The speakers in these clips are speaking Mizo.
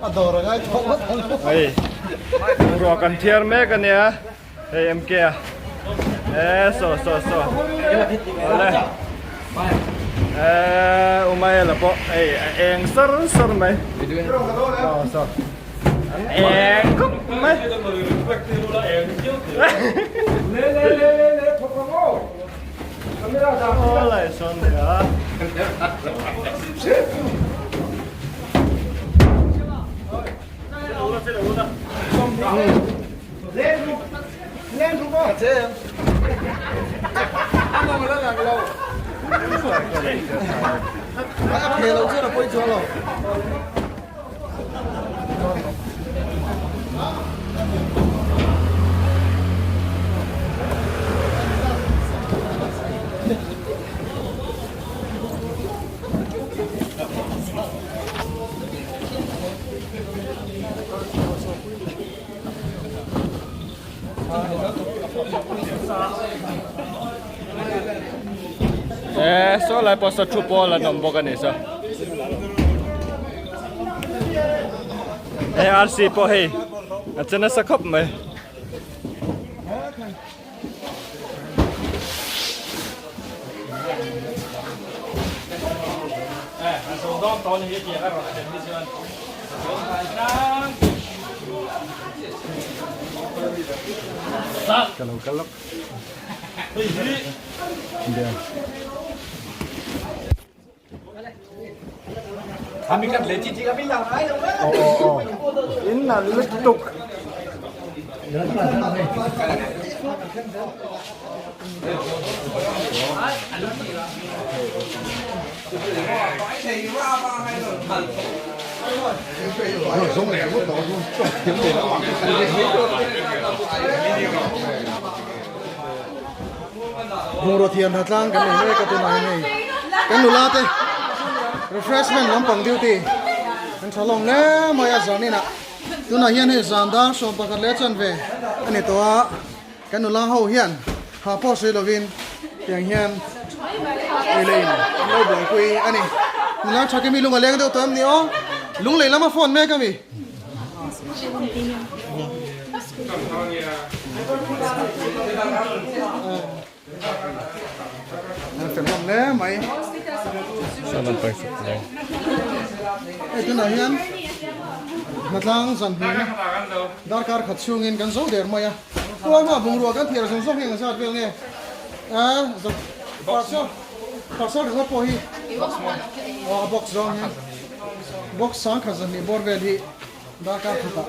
Hei bungrua kan thiar mek a nia hei MK a e saw saw saw awle e Umaela pawh hei a eng sar sar mai saw saw an eng khawp mai. Awle sawn nia. Eh, saw lai pawh saw thu pawl an awm bawk a ni saw. Eh, RC pawh hei a che nasa khawp mai. Ka lo kal lawk. In a lutuk. Bungraw thiam hna tlang kan nei mek a tunah hian hei kan nula te refreshment lampang duty an tha hlawm hle mai a zan inah tunah hian hei zan dar 11 leh chanve a ni tawh a kan nula ho hian ha pawh sawi lovin tiang hian ei leh in an lo buaipui a ni nula tha kemi lung a leng deuh tawh em ni aw lung lei lama phone mek a mi. Hei tunah hian hnatlang zan hmuhna darkar khat chhungin kan zo der mai a khua hma bungrua kan thiar zawng zawng hi eng zat vel nge a parcel parcel ringawt pawh hi aw a box zawng hian box sangkhat zahnih bawr vel hi. Darkar khatah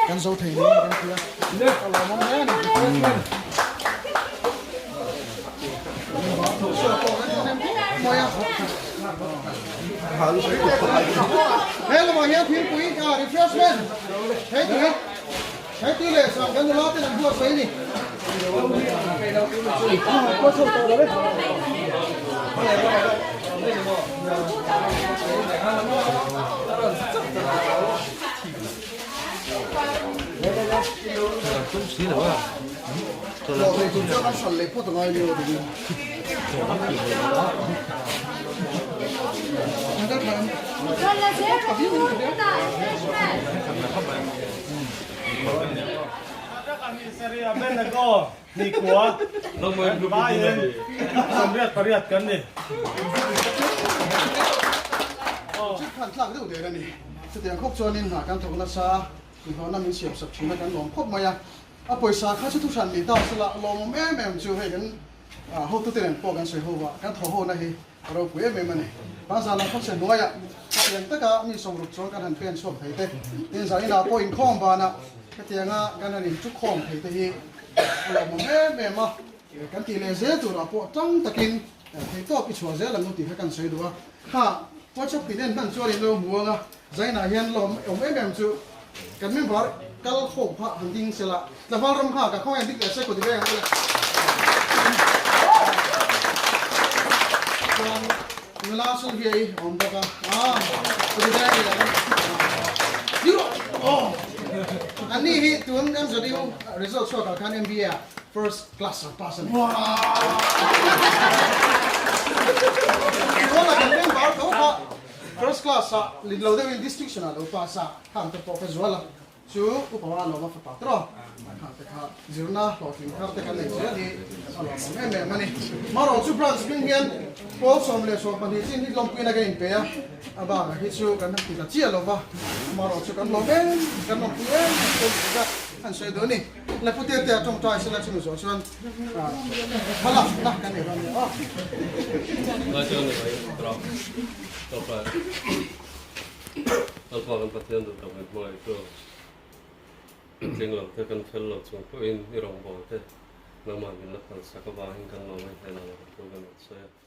kan zo thei niin kan hria. A lawmawm hle a ni. He lamah hian thingpui a refreshment hei tu hi hei tu leh chuan kan nula ten an buatsaih a ni. Nikua vaiin 88 kan ni. Chip khan tlak deuh der a ni. Chutiang khawp chuanin hna kan thawk nasa, inhlawhna min siam sak thin a kan lawm khawp mai a. A pawisa kha chu thuhran ni ta sela lawmawm em em chu hei kan hotute nen pawh kan sawi ho va, kan thaw hona hi a ropui em em a ni. Hmanzan lam khawchhe hnuaiah hetiang taka mi 60 chuan kan han pen chhuak thei te, tin zaninah pawh inkhawm banah hetianga kan han inchukhawm thei te hi a lawmawm em em a. Kan tih leh zel turah pawh tang takin theihtawp i chhuah zel ang u tih kha kan sawi duh a. Kha workshop tin en hman chuan in lo hmu ang a, zainah hian lawm awm em em chu kan member kal ho kha han ding sela, tlangval ram kha ka khawngaih dik leh se kut i veng ang u le. Chuan nula Sylvia i awm bawk a, ah kut i veng leh ang. Anni hi tun MZU result chhuakah khan MBA ah first Class a pass a ni. Tuala kan member tho kha. First class ah lit lo deuhin distinction ah lo pass a, khang te pawh ka zual a, chu upa a lawm a fapa tawh a, khang te kha zirna hlawhtling thar te kan nei zel hi a lawmawm em em a ni. Marawh chu branch hming hian pawl 12 chin hi lawmpuina kan inpe a, a bakah hi chu kan han ti ta chiah lo va, marawh chu kan lawm em, kan lawmpui em em chu tih kha an sawi duh a ni. Le pu Tete a tawngtai sela chumi zawh chuan hmalak na kan nei dawn nia aw. Lalpa kan Pathian duh tak min hmangaih chu kan tling lo te kan fel lo chung pawhin i rawngbâwl te nangmah min la phalsak avangin kan lawm a i hnenah lo kan thu kan rawn sawi a.